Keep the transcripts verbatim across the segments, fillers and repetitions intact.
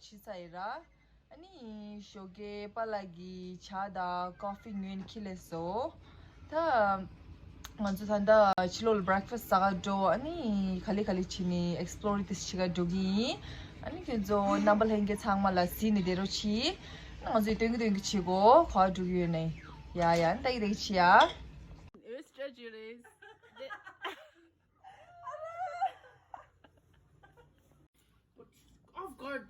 ཕྱི་ས་ཡི་ར། ཨ་ནི་ཞོགས་ཀའི་པཱ་ལགས་ཀྱིས་ཇ་དང་ཀོ་ཧྥི་ཉོས་ནས་འཁྱེར་སླེབས་སོང་། ད་ང་ཚོ་ད་ལྟ་ཕྱི་ལོགས་ལ་བྷི་རེག་ཕ་སི་ཟ་ག་འགྲོ། ཨ་ནི་ག་ལེ་ག་ལེ་བྱས་ནས་ཨེགས་པི་ལོར་དེ་འདྲ་བྱེད་ག་འགྲོ་གི་ཡིན། ཨ་ནི་ཁྱོད་ཚོ་རྣམ་པ་ལྷན་རྒྱས་ཚང་མ་ལ་གཟིགས་ནས་བསྡད་རོགས་གྱིས། ང་ཚོས་སྟོན་གི་སྟོན་གི་བྱེད་གོ། ག་པར་འགྲོ་གི་ཡོད་ནའི། ཡ་ཡ། ལྟ་གི་ལྟ་གི་བྱེད་ཡ། Off guard.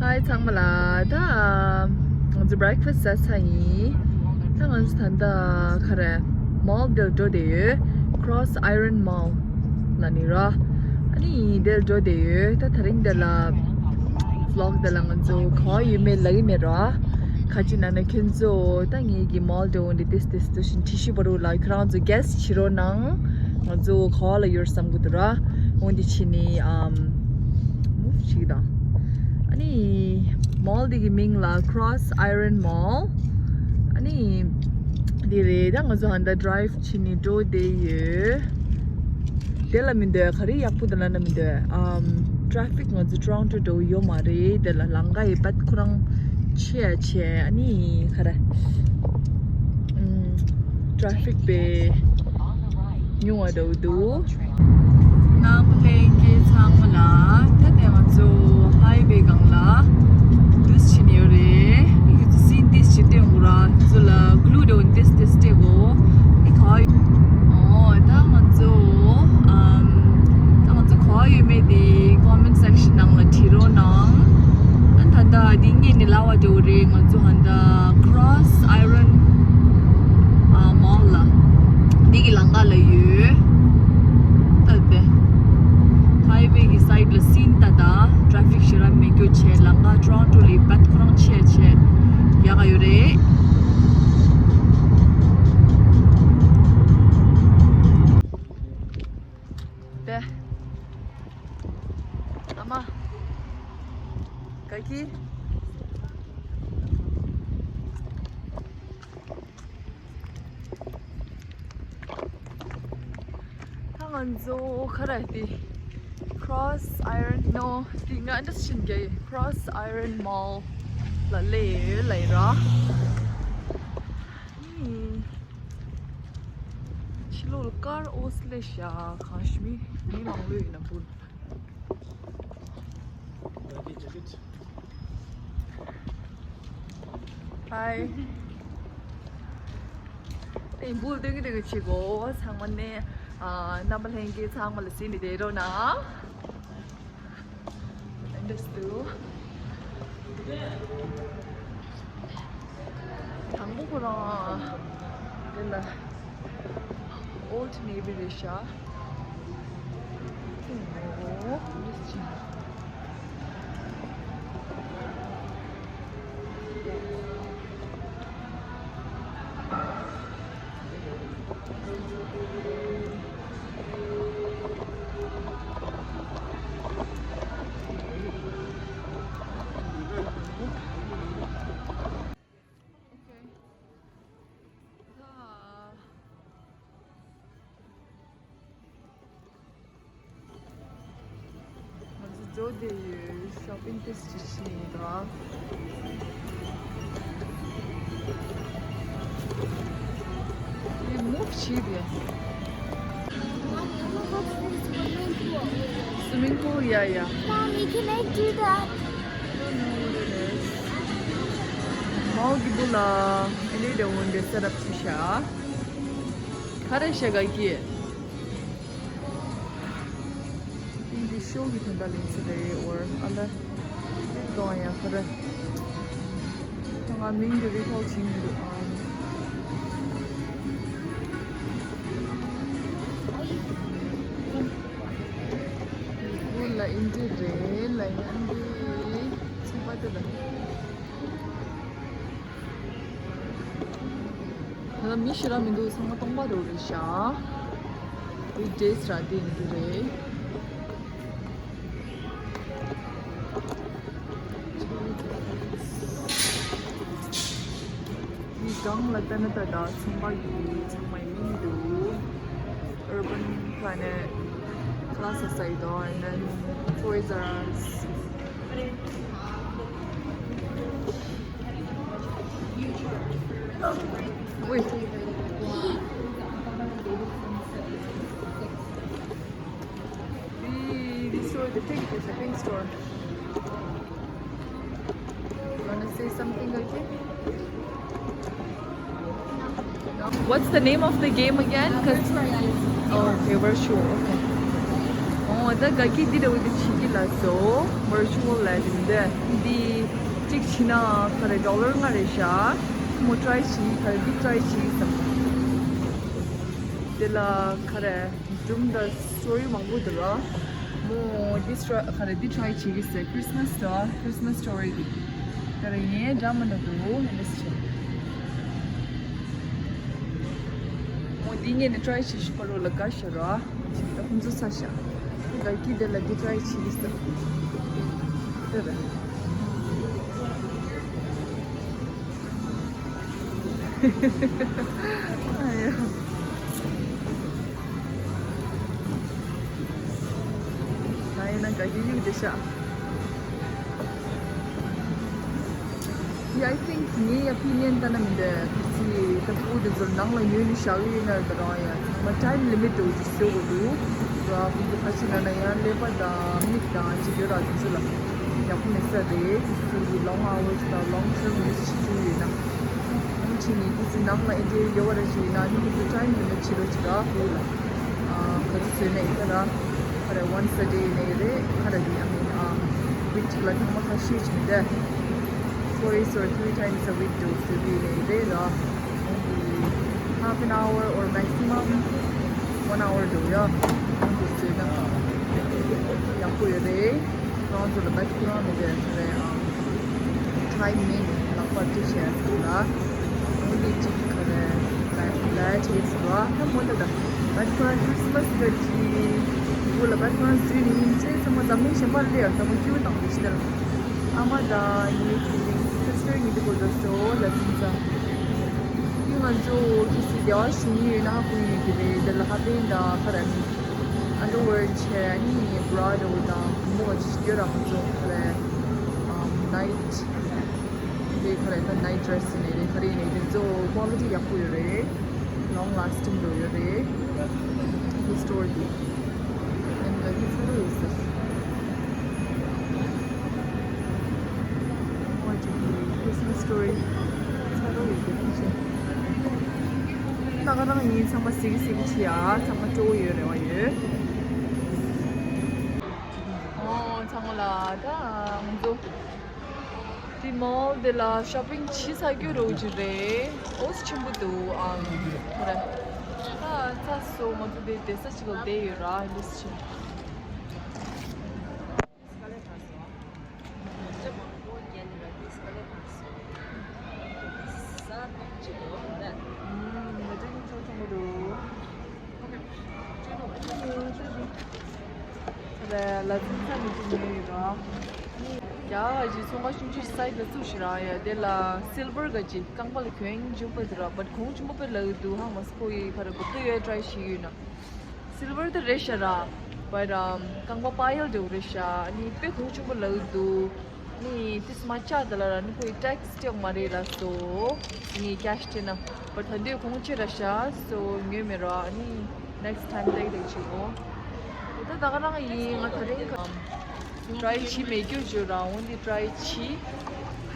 ཧའི་ཚང་མ་ལ། ད་ང་ཚོ་བྷི་རེག་ཕ་སི་ཟ་ཚར་ཡིན། ད་ང་ཚོ་ད་ལྟ་ག་རེ། མོལ་འདིར་འགྲོ་བསྡད་ཡོད། Cross Iron Mall ལ་ནི་ར། ཨ་ནི་འདིར་འགྲོ་བསྡད་ཡོད། ད་དེ་རིང་འདི་ལ་བི་ལོག་འདི་ལ་ང་ཚོ་ག་པར་ཡོད་མེད་ལབ་ཀྱི་མེད་ར། ག་ཅི་ན་ན་ཁྱོད་ཚོ་ད་ངེད་ཀྱི་མོལ་འདྲ་བོ་འདི་ཏིས་ཏིས་ཏུ་ཞིན་ཁྲི་ཤི་བ་རུ་ལ་ཁྱེད་རང་ཚོ་གེ་སི་བྱེད་རོགས་གནང་། ང་ཚོ་ག་པར་ལ་ཡོད་བསམ་གི་འདུག་ར། འོ་འདི་བྱས་ནས་ཨམ་མུ་བ་བྱེད་ཀྱི་དང་། ཨ་ནི་མོལ་འདི་གི་མིང་ལ་Cross Iron Mall། ཨ་ནི་འདི་རེད། ད་ང་ཚོ་ཧན་ད་ཌ་རའིབ་བྱས་ནས་འགྲོ་བསྡད་ཡོད། དེ་ལ་མི་འདོད་ག་རེ་ཡག་པོ་འདུག་ལབ་ན་མི་འདོད། ཨམ་ཊེ་ཕིག་ང་ཚོ་ཊོ་རོན་ཊོ་འདྲ་བོ་ཡོད་མ་རེད། དེ་ལ་ལམ་ཁ་ཡི་བད་ཁོ་རང་ཆེ་ཡ་ཆེ། ཨ་ནི་ག་རེ། ཨམ་ཊེ་ཕིག་དཔེ་ཉུང་བ་འདྲ་བོ་འདུག་རྣམ་པ་ལྷན་རྒྱས་ཚང་མ་ལ། ད་ལྟ་ང་ཚོ་ཧའི་ཝེ་སྒང་ལ་འདུག་སེ་ཕྱིན་ཡོད་རེད། ཡུལ་དུ་སིན་ཏིས་ཅི་སྟོན་དགོས་ར། ཁྱོད་ཚོ་ལ་གླུ་འདྲ་བོ་ཏིས་ཏིས་སྤྲད་དགོས། ཨི་ག་ཡོད། ཨོ་ད་ང་ཚོ་ཨམ་ད་ང་ཚོ་ག་ཡོད་མེད་དེ་ཀོ་མེན་སེག་ཤན་ནང་ལ་བྲིས་རོགས་གནང་། ཨ་ད་ད་འདི་ངས་ནི་ལབ་པ་འདྲ་བོ་རེད། ང་ཚོ་ཧན་ད་Cross Iron Mall ལ་འདི་གི་ལམ་ཁ་ལ་ཡོད། ད་དེ་ཧའི་ཝེ་གི་སའིཌ་ལ་སིན་ད་ད་ཊེ་ཕིག་ཞེ་དྲག་མེད་རྒྱུ་བྱས། ལམ་ཁ་ཊོ་རོན་ཊོ་ལས་བད་ཁོ་རང་ཆེ་ཆེ་ཡག་ག་ཡོད་རེད། དེ། ཨ་མ། ག་གི། ད་ང་ཚོ་ག་རེ་དེ། Cross Iron No དེ་ང་འདྲ་ཞིག་གི་Cross Iron Mall ལ་སླེབས་ཡོད་ལབ་ཡིན་ར། ཕྱི་ལོགས་ལ་ཀར་ཨོ་སི་ལེ་ཤ་གང་ཞིག་མི་མི་མང་ལོས་ཡིན་ན་འབུལ། ཧའི། དེ་འབུལ་སྟོན་གི་སྟོན་གི་བྱེད་གོ། ཚང་མ་ནས་ཨ་རྣམ་པ་ལྷན་རྒྱས་ཚང་མ་ལ་གཟིགས་ནས་བསྡད་རོགས་གནང་། འདུག་སེ་འདུག་དང་པོ་ཁོ་རང་དེ་ལ་Old Navy རེད་ཤག་ང་ཚོ་འགྲོ་བསྡད་ཡོད། ཤོ་པིང་ཏོག་ཙམ་བྱས་ནས་འགྲོ། ཡིན་མོ་བྱས་རེད། Swimming pool, yeah, yeah. Mommy, can I do that? མའོ་གི་བུ་ལ་ཨེ་ནི་དེ་འོན་ཏེ་སེ་ཊབ་བྱས་ཤག་ག་རེ་བྱེད་ག་གི། འདི་ཤོ་གི་དོན་དག་ལེན་ས་རེད། འོར་ཨ་ལ་གཏོང་ཡ་ག་རེ། ང་མིང་དེ་རི་ཁོལ་བྱེད་ཀྱི་འདུག་ཨང་། བུ་ལ་ཨིན་ཇི་རེད་ལ་ཡང་འདི་ཚིག་པ་དེ་ལ། ད་ལྟ་མི་ཞེ་དྲག་མི་འདུག་ཚང་མ་སྟོང་པ་རུ་རེད་ཤག Weekdays ར་དེ་ཡིན་གྱི་རེད། གང་ལ་ལྟ་ན་ད་ད་ཚོང་པ་གི་ཚང་མ་ཡིན་འདུག Urban Planet, Plaza Saido, and then Toys R Us. Wait. We destroyed the pink, the pink store. You wanna say something, Gaki? What's the name of the game again? 'Cause- oh, okay, virtual. Okay. Oh, the Gaki did it with the Chiki Lasso. Virtual la dinde. Di tik china kare dollar nga re sha. Mo try chi, kare di try chi sam. De la kare dum da story mang bu de la. Mo this try, kare di try chi se Christmas da, Christmas story di. Kare ye drama na du, let's check. Mo di ne try chi shi paro la ka sha ra. Chi da hun zu sa sha. Gaki de la di try chi se. De la. ཨ་ཡ། ད་ཡིན་ན་དགའ་སྐྱིད་ཡིན་དེ་ཤག Yeah, I think ངའི་opinion ལྟར་ན་མི་འདུག་ཁ་ཅིག་ད་ཕྲུ་གུ་དེ་ཚོ་ནང་ལ་ཉོས་ནས་བཞག་གི་ཡོད་ན་ད་རང་ཡ་ཚང་མ་time limit དུ་ཅིག་བཟོ་དགོས་འདུག་ར་ཁོ་ཚོ་ཁ་ཅིག་ན་ན་ཡང་ཀླད་པ་དང་མིག་དང་ཅིག་ཡོད་ར་དེ་ཚོ་ལ་ཡག་པོ་མེད་ས་རེད། དེ་ཚོ་གི་long hours དང་long term use བྱེད་རྒྱུ་ཡོད་ན། ཨང་ཆི་ནི་དེ་ཚོ་ནང་ལ་ཨེ་འདྲའི་ཡོད་པ་ར་ཞིག་ཡིན་ན་ནི་ཁོ་ཚོ་time limit བྱེད་རོགས་བྱེད་ར་ཁོ་ལ། ཨ་ག་ཚོད་བཟོས་ནས་ཡིན་ན་ར། ཁ་ར་once a day ནས་རེད། ཁ་ར་དེ་I mean ཨ་week གཅིག་ལ་ཐེངས་མ་ཁ་ཤས་ཅིག་རེད། Twice or three times a week དུ་བཟོས་པའི་ནས་རེད་ལ། Half an hour or maximum one hour དུ་ཡ་དུ་བཟོས་ན་ཡག་པོ་ཡོད་རེད། ཁོ་རང་ཚོ་ལ་background དེ་རེད། ཨ་time མིན་ལག་པ་དུ་བྱས་ཚུལ་ལ། འོ་འདི་གཅིག་ག་རེ་ལ་ལ་བྱས་ཚུལ་ལ་ད་མོ་ད་ད་but for Christmas ག་ཅི་བུ་ལ་but for བཟོས་ནི་ཡིན་ཚེ་ཚང་མ་འཛམ་གླིང་གཞན་པ་ལ་ཡང་ཚང་མ་སྐྱིད་པོ་བཏང་དུ་ཕྱིན་ད། ཨ་མ་དང་ངའི་sister གཉིས་དེ་གོ་ད་སོ་ལ་ཟིན་ཙང་། ཡིན་ང་ཚོ་ཁྱི་སི་རྒྱ་བ་ཞུ་ཡིན་ཡོད་ན་ཧ་གོ་ཡིན་གི་རེད། དེ་ལ་ཧ་པན་དང་ཁ་ར་ནི་underwear བྱས་ནི་bra དོ་དང་མོ་ཅི་ཡོད་ར་ང་ཚོ་ཁ་ར་night དེ་ཁ་ར་ད་night dress ནས་རེད། ཁ་ར་ནས་དེ་ཚོ་quality ཡག་པོ་ཡོད་རེད། Long lasting དོ་ཡོད་རེད། དེ་store དེ་and like it's very easy. Christmas story. ད་ག་རང་ཡིན་ཚང་མ་སིག་སིག་བྱེད་ཡ་ཚང་མ་སྤྲོ་བོ་ཡོད་རེ་བ་ཡོད། ཨོ་ཚང་མ་ལ་ད་ང་ཚོ་དེ་mall དེ་ལ་shopping བྱེད་ས་རྒྱུ་རོ་ཅིག་རེད། ཨོ་ཆེན་པོ་འདུག་ཨང་ཁོ་རེ། ད་ཚ་སོ་ང་ཚོ་དེ་བསྡད་ས་ཅིག་ལ་བསྡད་ཡོད་ར་ལིས་ཆེ། ཡ་ཇི་ཚོང་པ་ཆུང་ཆུང་side ལ་ཚུགས་ཤིག་ར་ཡ་དེ་ལ་silver ག་ཅི་རྐང་པ་ལ་གྱོན་འཇུག་པ་དེ་ར་but གོང་ཆུང་པོ་པེ་ལ་འདུག་ཧང་མ་སི་ཁོ་ཡི་ཁ་ར་གོ་ཏུ་ཡོད་try ཤིག་ཡོད་ན། Silver དེ་རེད་ཤག་ར། But རྐང་པ་པ་ཡལ་འདྲ་བོ་རེད་ཤག་ནི་དཔེ་གོང་ཆུང་པོ་ལ་འདུག་ནི་དེ་སྨ་ཆ་དེ་ལ་ར་ནི་ཁོའི་tax སྤྲད་མ་རེད་ལ་སོ། ནི་cash སྤྲད་ན། But ད་འདོད་གོང་ཆེ་ར་ཤག་སོ་ཉོས་མེད་ར་ནི་next time ཏེག་ཏེག་བྱེད་གོ་ད་ད་ག་རང་ཡིན་ང་ད་རིང་ག try བྱེད་མེད་རྒྱུ་བརྗོད་ར་འོན་ཏེ་try བྱེད།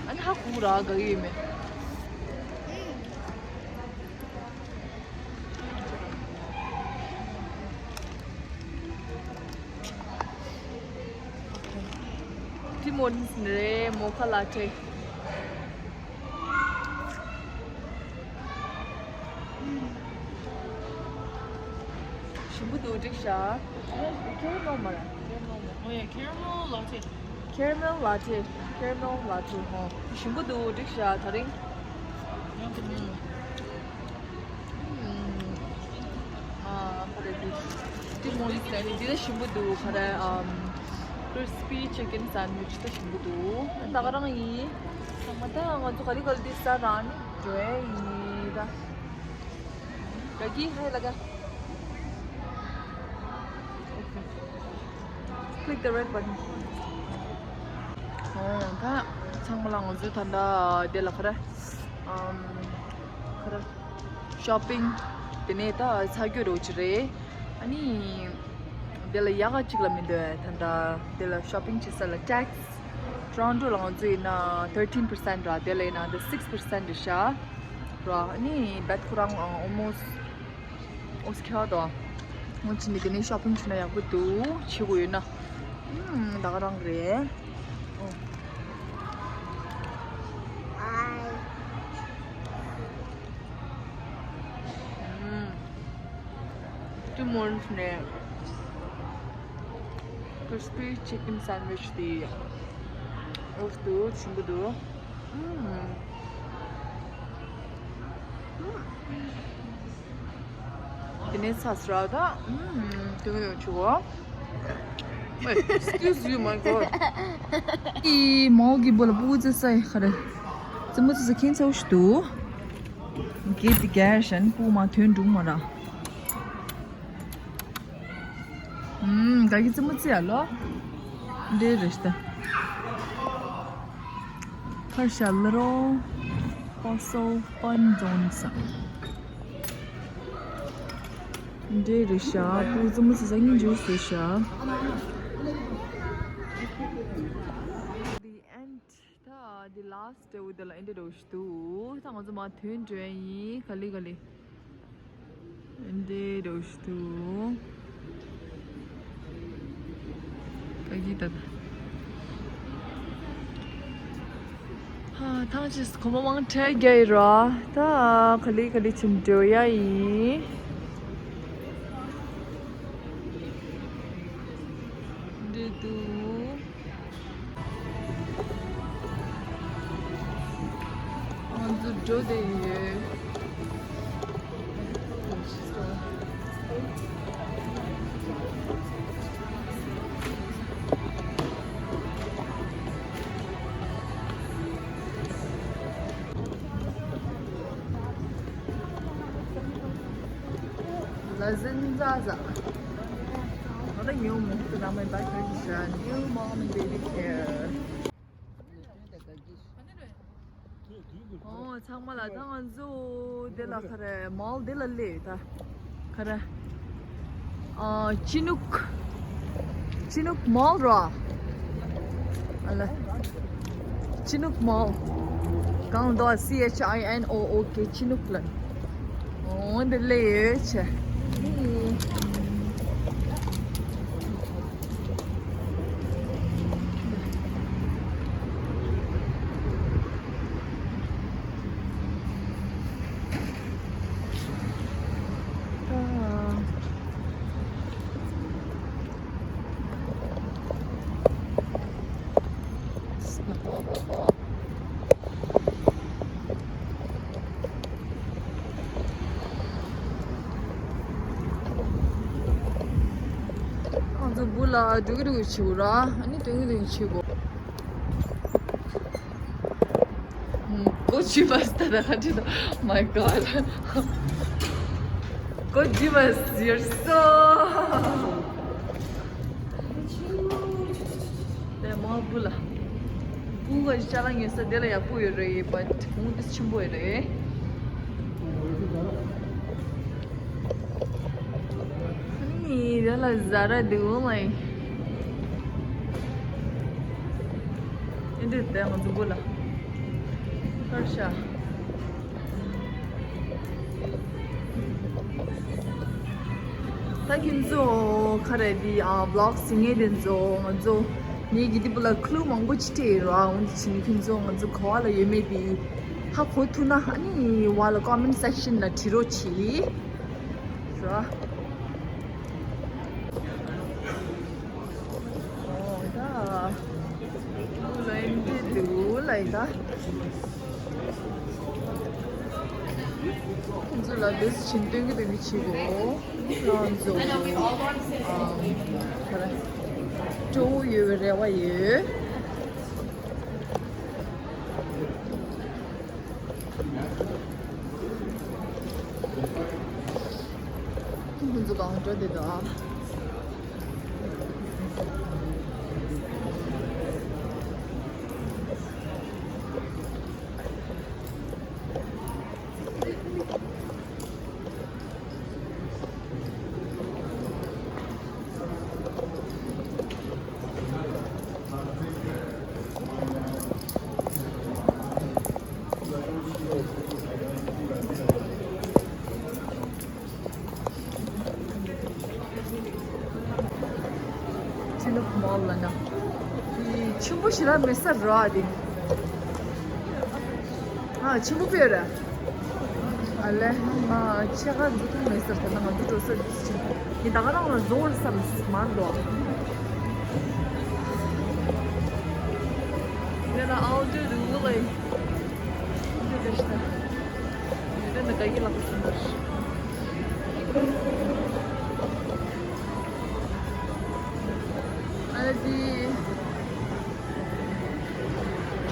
ཨ་ནི་ཧ་གོ་ར་ག་ཡོད་མེད། Tim Hortons ནས་mocha latte། ཞིམ་པོ་འདུག་འགྲིག་ཤག་ཁྱེད་རང་མ་ར། Oh yeah, caramel latte. Caramel latte. Caramel latte ཧོ། ཞིམ་པོ་འདུག་འགྲིག་ཤག་ད་རིང་། ཨ་ཁ་རེ་འདུག Tim Hortons ནས་འདི་ལ་ཞིམ་པོ་འདུག་ཁ་རེ་ཨམ། crispy chicken sandwich ད་ཞིམ་པོ་འདུག་ད་ག་རང་ཡིན། ཚང་མ་ད་ང་ཚོ་ག་ལི་ག་ལི་འདི་ཟ་རང་ནི་འགྲོ་ཡ་ཡིན། Gagi, hai laga. Click the red button. ཨོ། ད་ཚང་མ་ལ་ང་ཚོ་ད་ལྟ་དེ་ལ་ག་རེ། ཨམ། ག་རེ། ཤོ་པིང་དེ་ནས་ད་ཚ་རྒྱུ་རོ་ཅི་རེད། ཨ་ནི། དེ་ལ་ཡག་ག་ཅིག་ལ་མི་འདུག་ད་ལྟ་དེ་ལ་ཤོ་པིང་བྱེད་ས་ལ་ཊེག་སི། ཊོ་རོན་ཊོ་ལ་ང་ཚོ་ཡིན་ན་thirteen percent ར། དེ་ལ་ཡིན་ན་འདི་six percent རེད་ཤག་ར། ཨ་ནི་བེད་ཁོ་རང་ཨོ་མོ་སི་ཨོ་སི་ཁྱོད་དོ། ང་ཚོ་ནི་དེ་ནས་ཤོ་པིང་བྱས་ན་ཡག་པོ་འདུག་བྱེད་དགོས་ཡོད་ན། ཨུམ། ད་ག་རང་རེད། ཨོ། ཨུམ། ཊུ་མོ་རོ་ནས་ཀི་རིས་པི་ཆི་ཀན་སན་ཝིཆ་དེ་ཨོ་སི་དུ་ཆེན་པོ་འདུག་ཨུམ། དེ་ནས་ཚ་སྲ་ད། ཨུམ། དེ་ནས་ཆུ་བ། Excuse you, my God. ཨི་མོ་གི་བོ་ལ་པུ་ཙི་སའི་ཁ་རེ། ཙི་མོ་ཙི་ཁྱེད་ཚོ་ཞུ་དུ། གེ་དི་གེ་ཤན་པུ་མ་ཐོན་འགྲུག་མ་ར། ཨུམ། ག་གི་ཙི་མོ་ཙི་ཡ་ལོ། འདྲེ་རེ་ཤྟ། ཁར་ཤ་ལི་རོ། ཁོ་སོ་པན་ཛོན་སང་། འདྲེ་རེ་ཤ་པུ་ཙི་མོ་ཙི་ས་ངན་ཇུ་སེ་ཤ། The end. ད་འདི་ལ་སི་ཊི་འུ་དེ་ལ་ཨེ་འདྲ་འདྲ་བོ་ཞིག་འདུག་ད་ང་ཚོ་མ་ཐོན་འགྲོ་ཡ་ཡིན། ག་ལེ་ག་ལེ། ཨེ་འདྲ་འདྲ་བོ་ཞིག་འདུག་ག་གི་ད་ད། ཧ། ཐང་ཅིག་གོ་མ་མང་ཁྲལ་རྒྱག་ཡི་ར། ད་ག་ལེ་ག་ལེ་ཕྱིན་འགྲོ་ཡ་ཡིན། འདྲ་འདུག་ང་ཚོ་འགྲོ་བསྡད་ཡོད། ལ་ཟིན་ཛ་ཛ། What a new move to my back position. New mom and baby care. ཨོ། ཚང་མ་ལ་ད་ང་ཚོ་དེ་ལ་ག་རེ་མོལ་དེ་ལ་སླེབས་ད། ག་རེ། ཨ། ཅི་ནུག་ཅི་ནུག་མོལ་ར། ཨ་ལ། ཅི་ནུག་མོལ། གང་འདོ། C H I N O O K ཅི་ནུག་ལ། འོ་འདི་ལས་ཡོད་ཆེ། ང་ཚོ་སྦུག་ལ་འགྲོ་གི་འགྲོ་གི་བྱེད་དགོས་ར། ཨ་ནི་སྟོན་གི་སྟོན་གི་བྱེད་དགོས། ཀོ་ཇི་མ་སི་ད་ད་ཁ་ཁྲི་ད། My God. ཀོ་ཇི་མ་སི། You're so. དེ་མ་སྦུག་ལ། སྦུག་ག་ཅ་ལག་ཉོ་ས་དེ་ལ་ཡག་པོ་ཡོད་རེད། But ཧུང་དེ་ཆེན་པོ་ཡོད་རེད། ནི་དེ་ལ་ཟ་ར་འདུག་ལ། ཨེ་འདྲ་དེ་ང་ཚོ་སྦུག་ལ། ཁར་ཤ། ད་ཁྱེད་ཚོ་ག་རེ་འདི་ཨ་བི་ལོག་ཟིན་ངེས་དེ་ཚོ་ང་ཚོ་ངའི་གི་འདི་སྦུག་ལ་ཁུ་ལུ་མང་པོ་ཅིག་སྤྲད་ཡོད་ར། འོན་ཏེ་ཕྱིན་ཁྱེད་ཚོ་ང་ཚོ་ག་བ་ལ་ཡོད་མེད་འདི་ཧ་གོ་ཐུབ་ན་ཨ་ནི་བ་ལ་ཀོ་མེན་སེག་ཤན་ལ་བྲིས་རོགས་གྱིས་ར། ཨོ་ད། ལུ་ལ་ཨེ་འདྲ་འདུག་ལ་ཡིན་ད། ཁོང་ཚོ་ལ་འདི་ཕྱིན་སྟོན་གི་སྟོན་གི་བྱེད་དགོས། ཁོང་ཚོ་ཨམ་ག་རེ་སྤྲོ་བོ་ཡོད་པའི་རེ་བ་ཡོད། འགྲོ་བསྡད་འདུག་ཨ། ཆེན་པོ་མོལ་ལ་ན། ཆེན་པོ་ཞིག་ལ་མེད་ས་ར་དེ། ཨ་ཆེན་པོ་པེ་ར། ཨ་ལེ། ང་ཆེ་ག་འཛུགས་ཐུབ་མེད་ས་དེ་ན་ང་འཛུགས་འགྲོ་ས་འདུག་ཟེར། ངས་ད་ག་རང་ལ་བཟོ་བར་བསམ་མར་འགྲོ། ཡ་ལ་ཨའོ་ཏུ་རུ་ལེ། འདི་འདྲ་ཞིག་ད། འདི་འདྲ་ག་གི་ལག་པ་སུ་འདྲ། ཨ་ལེ་དེ།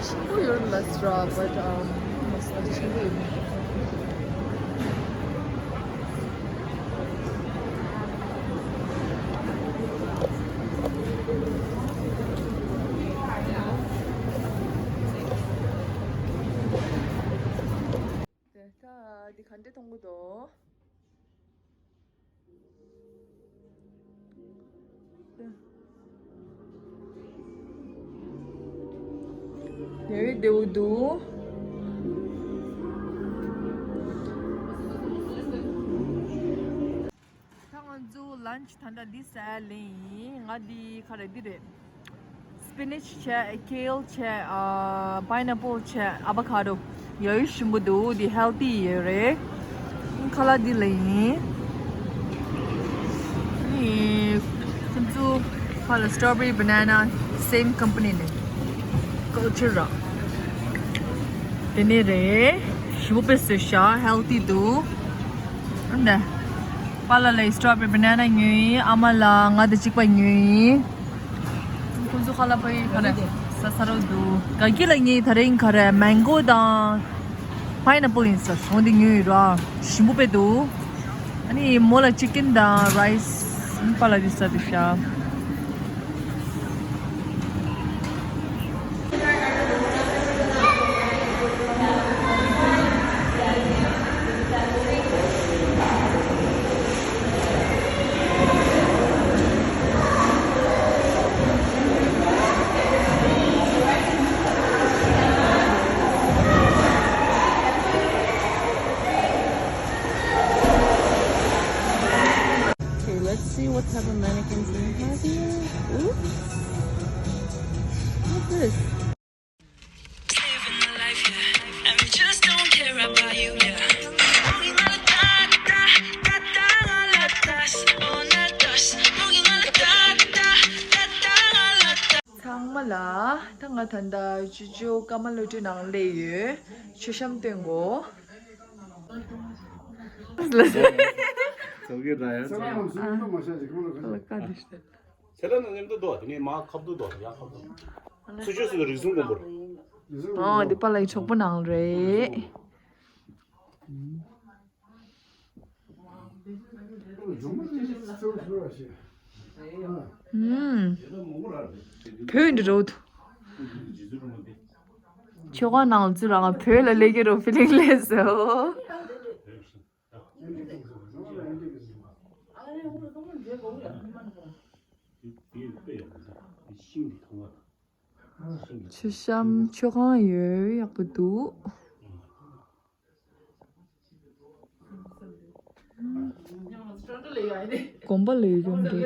ཆེན་པོ་ཡོད་ལ་སི་ར་བ་ད་མ་སི་ཆེན་པོ་ཡོད། དེ་ད་འདི་ག་འདྲ་གཏོང་གི་འདུག་ཡ་ཡི་དེའུ་དུ། ད་ང་ཚོ་ལན་ཆི་ད་ལྟ་འདི་ཟ་ལེ་ཡིན། ང་འདི་ག་རེ་འདི་རེད། སི་པི་ནེཆ་བྱས། ཀེལ་བྱས། ཨ་པའི་ནེ་པལ་བྱས། ཨ་བ་ཁ་ཌོ། ཡ་ཡི་ཞིམ་པོ་འདུག་འདི་ཧེལ་ཐི་ཡོད་རེད། ཁ་ལག་འདི་ལ་ཡིན། ནི་ཁོང་ཚོ་ཁ་ལ་སི་ཊོ་བེ་རི་བྷ་ན་ན་སེམ་ཀམ་པ་ནི་ནས་ཀལ་ཅར་ར། དེ་ནས་རེད། ཞིམ་པོ་དཔེ་བཟོས་ཤག་ཧེལ་ཐི་འདུག་འདི་པཱ་ལགས་ལ་སི་ཊོ་བེ་རི་བྷ་ན་ན་ཉོས་ཡིན། ཨ་མ་ལ་ང་དང་གཅིག་པ་ཉོས་ཡིན། ཁོང་ཚོ་ཁ་ལག་པ་ཡི་ག་རེ་ཟ་ས་རོ་འདུག་ག་གི་ལ་ངས་ད་རིང་ག་རེ་མེང་གོ་དང་པའི་ནེ་པལ་ཡིན་ཟེར། འོ་འདི་ཉོས་ཡོད་ར། ཞིམ་པོ་དཔེ་འདུག་ཨ་ནི་མོ་ལ་ཅི་ཀན་དང་རའི་སི་པཱ་ལགས་འདི་ཟ་འདུག་ཤག Okay, let's see what type of mannequins they have here. Ooh. What's this? ཚང་མ་ལ་ད་ང་ད་ལྟ་ཅོ་ཅོ་ཀ་མ་ལོ་ཊི་ནང་སླེབས་ཡོད། མཆོད་བཤམས་སྟོན་གོ། ཚོགས་ཀྱི་ར་ཡ་ཚོགས། ཚེ་རབས་ནང་མཉམ་དུ་འདུག་དེ་ནས་མ་ཁབ་ཏུ་འདུག་ཡ་ཁབ་ཏུ། སུ་ཆོས་སུ་རིག་གཞུང་དགོན་པར། ཨོ་འདི་པཱ་ལགས་ཀྱི་གྲོགས་པོ་ནང་རེད། ཨུམ། བོད་འདི་རོ། ཆོས་ཁང་ནང་ཚུར་རང་བོད་ལ་སླེབས་ཀྱི་རོ་ཕི་ལིང་སླེབས་སོ། མཆོད་བཤམས་མཆོད་ཁང་ཡོད། ཡག་པོ་འདུག་དགོན་པ་ལས་ཡོང་འདུག་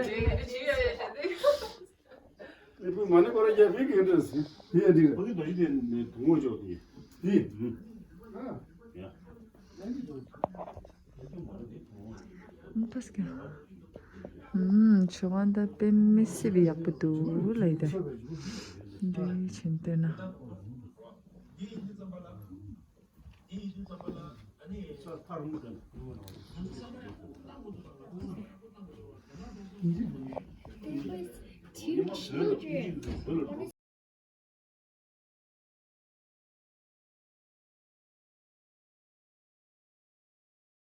མཆོད་ཁང་ད་དཔེ་མི་སྲིད་པའི་ཡག་པོ་འདུག་ལབ་ཡིན་ད། འདི་བྱིན་བལྟས་ན། There was two children.